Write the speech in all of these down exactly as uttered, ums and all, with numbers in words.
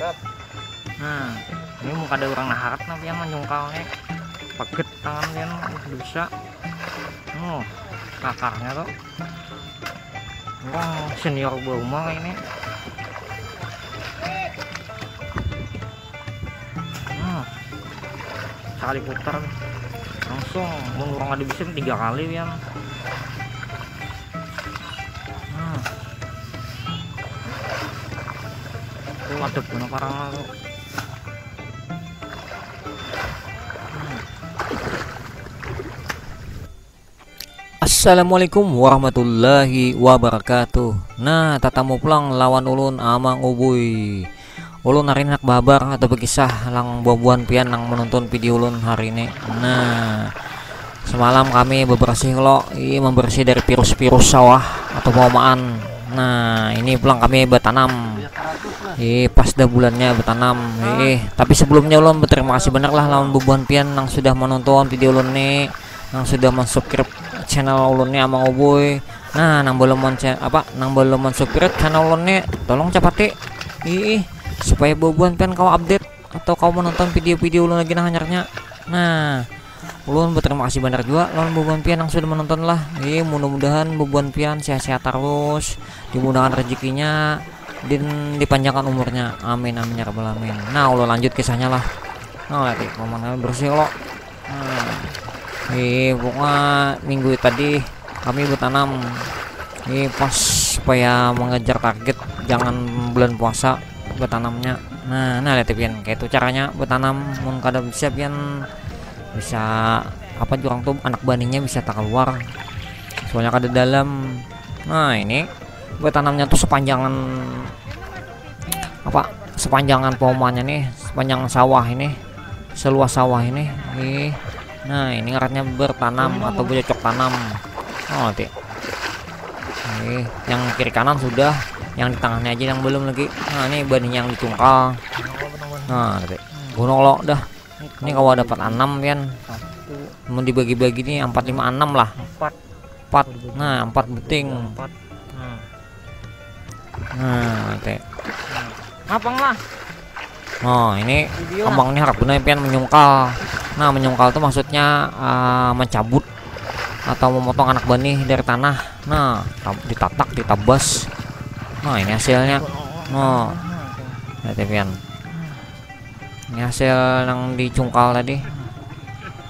Nah, ini mun kada urang naharat nah pian manjungkal nih. Paget tangan pian, bisa. Oh, kakarnya tuh. Wah, senior bauma ini. Hmm. Sekali putar langsung mun urang ada bisa tiga kali pian. Hmm. Tuh ada guna parang tuh. Hmm. Assalamualaikum warahmatullahi wabarakatuh. Nah, tatamu pulang lawan ulun Amang Ubui. Ulun hari ini handak bahabar atau bakisah lang bubuhan pian nang menonton video ulun hari ini. Nah, semalam kami bebersih lo, ih, membersih dari virus-virus sawah atau paumaan. Nah, ini pulang kami bertanam. Ih, pas dah bulannya bertanam. Ih, tapi sebelumnya ulun berterima kasih bener lah lawan bubuhan pian nang sudah menonton video ulun ni, nang sudah mensubscribe channel ulun ni Amang Ubuy. Nah, nang belum men apa, nang belum mensubscribe channel ulun ni, tolong capati. Ih, supaya bubuhan pian kawa update atau kawa menonton video-video ulun lagi nah hanyarnya. Nah, ulun berterima kasih bener juga lawan bubuhan pian yang sudah menonton lah. Ih, mudah-mudahan bubuhan pian sehat-sehat terus, dimudahkan rezekinya, dan dipanjangkan umurnya. Amin, amin ya rabbal alamin. Nah, ulun lanjut kisahnya lah. Nah, lihat, paman kami bersih lo. Nah, di bunga minggu tadi kami bertanam. Ini pas supaya mengejar target jangan bulan puasa bertanamnya. Nah, nah lihat pian kayak itu caranya bertanam mun kada bisa pian bisa apa jurang tuh anak baninya bisa tak keluar. Soalnya kada dalam. Nah, ini bertanamnya tuh sepanjangan apa sepanjangan pomannya nih sepanjang sawah ini seluas sawah ini nih. Nah, ini ngarannya bertanam atau bercocok tanam. Oh, nanti nih yang kiri kanan sudah, yang di tengahnya aja yang belum lagi. Nah, ini baninya yang dicungkal. Nah, nanti gunung lo dah. Ini kalau dapat enam pian mau dibagi-bagi nih empat lima enam lah. Empat. Empat. Nah, empat beting. Empat. Nah. Nah, teh. Ngapang lah. Oh, ini kambang ini harap benar pian menyungkal. Nah, menyungkal itu maksudnya uh, mencabut atau memotong anak benih dari tanah. Nah, ditatak, ditabas. Nah, ini hasilnya. Nah, lihat pian. Ini hasil yang dicungkal tadi.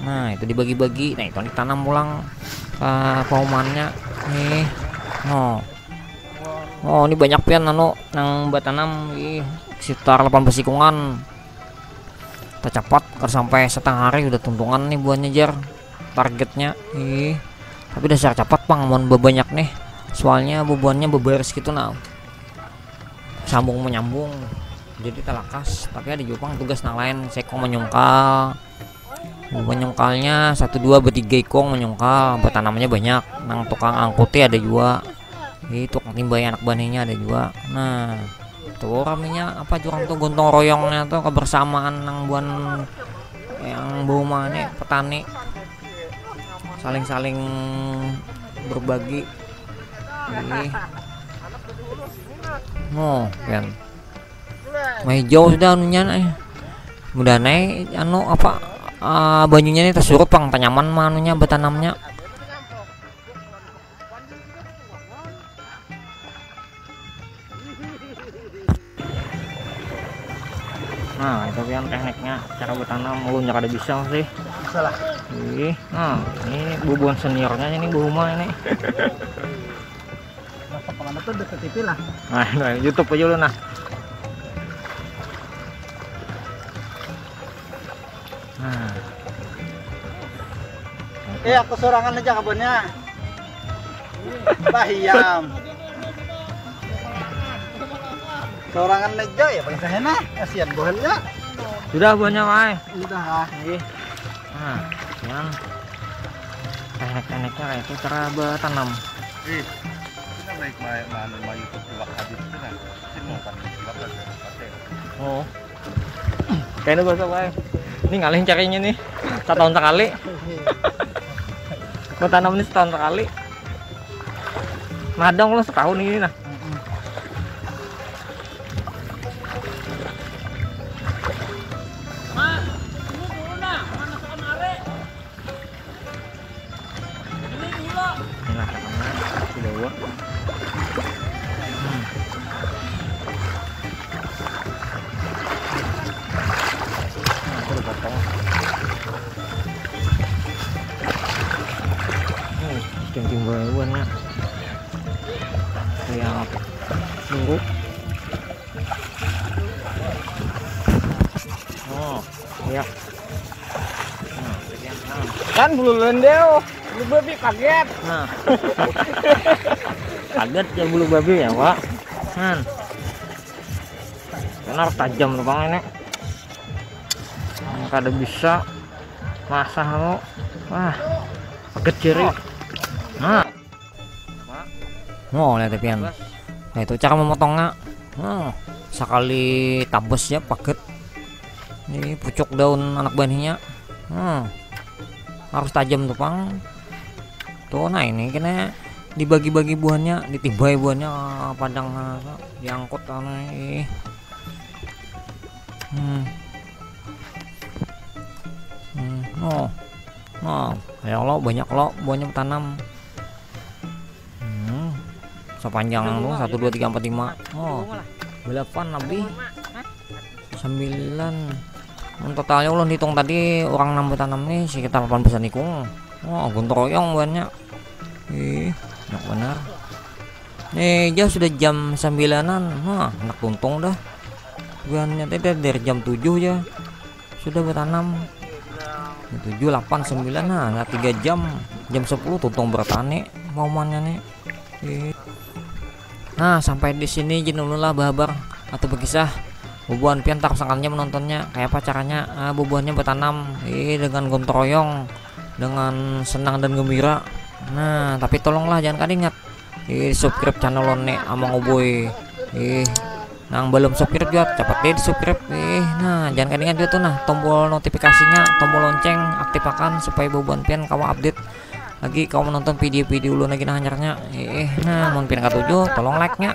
Nah, itu dibagi-bagi. Nah, itu ditanam pulang ke paumannya. Nih. Oh. Oh, ini banyak pian anu nang batanam ih sekitar delapan belas ikungan. Tacapat kalau sampai setengah hari udah tuntungan nih buahnya jar targetnya. Ih. Tapi dasar capat pang amun banyak nih. Soalnya bubuhannya bebaris gitu nah. Sambung menyambung. Jadi talakas, tapi ada juga pang tugas nang lain. Saya kok menyungkal menyungkalnya satu dua bertiga ikung menyungkal bertanamnya banyak nang tukang angkuti ada juga. Jadi tukang timbai anak baninya ada juga. Nah, tuh raminya apa jurang tuh gotong royongnya tuh kebersamaan nang buan yang bau mana petani saling-saling berbagi ini. Oh, kan. Mah hijau sudah anunya nih. Mudah naik anu apa uh, banyunya nih tersurut pang tanyaman mah anunya bertanamnya. Nah, itu kan tekniknya cara bertanam ulun kada bisa sih. Bisa lah. Ih, nah, ini bubuhan seniornya ini bu rumah ini. Nah, YouTube aja lu nah. Nah. Eh, aku sorangan aja kabunnya. Bahiam. Sorangan aja ya paling sahena. Kasihan buhannya. Sudah buahnya, Mai. Sudah lah. Nah, yang teknik-tekniknya kayak itu cara bertanam. Ih, kita baik main main YouTube iwak habis itu kan. Ini mau kan iwak kan. Oh. Kayaknya bahasa apa ya? Ini ngalih carinya nih. Setahun sekali. Bertanam ini setahun sekali. Madang lo setahun ini nah. Timbul buahnya. Lihat. Tunggu. Oh, iya. Nah, sekian. Nah. Kan bulu lendeo, bulu babi kaget. Nah. Kaget ya bulu babi ya, Pak. Nah. Benar tajam tuh, Bang, ini. Kada bisa masah lo. Wah, kaget ciri. Nah. Oh, lihat pian. Nah, itu cara memotongnya. Nah, sekali tabes ya paget. Ini pucuk daun anak banihnya. Nah, harus tajam tuh, Pang. Tuh, nah, ini kena dibagi-bagi buahnya, ditibai buahnya, ah, padang, ah, diangkut, anu, ih. Hmm. Hmm, oh. Nah, ya Allah, banyak lo buahnya tanam. Hmm. Sepanjang lo, satu, dua, tiga, empat, lima. Oh. Delapan lebih. Sembilan. Mun totalnya ulun hitung tadi, orang nambah tanam nih sekitar delapan belas ikung. Wah, guntur royong buahnya. Ih, banyak benar. Nih, jauh sudah jam sembilanan. Nah, anak tuntung dah. Buahnya tadi dari jam tujuh ya. Sudah bertanam. Tujuh, delapan, sembilan, nah, nah, tiga jam. Jam sepuluh tuntung bertani, maumannya nih. Ih. Nah, sampai di sini jin ulun lah bahabar atau berkisah. Bubuhan pian tarus akan aja menontonnya. Kayak apa caranya, ah, bubuhannya bertanam, ih, dengan guntur royong, dengan senang dan gembira. Nah, tapi tolonglah jangan kada ingat, ih, subscribe channel Lone Amang Uboy. Ih, nang belum subscribe juga, cepat deh di subscribe. Ih, nah, jangan kada ingat juga tuh, nah, tombol notifikasinya, tombol lonceng, aktifkan supaya bubuhan pian kawa update lagi, kawa menonton video-video ulun lagi, nah, hanyarnya. Ih, nah, mun pian katuju, tolong like-nya.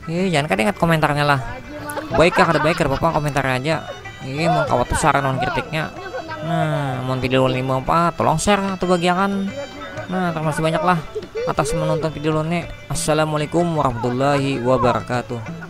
Ih, jangan kada ingat komentarnya lah. Baik kah, kada baik, kada apa-apa, komentar aja. Ih, mun kawa tuh saran wan kritiknya. Nah, mun video ulun lima apa, tolong share atau bagiakan. Nah, terima kasih banyak lah atas menonton video ulun nih. Assalamualaikum warahmatullahi wabarakatuh.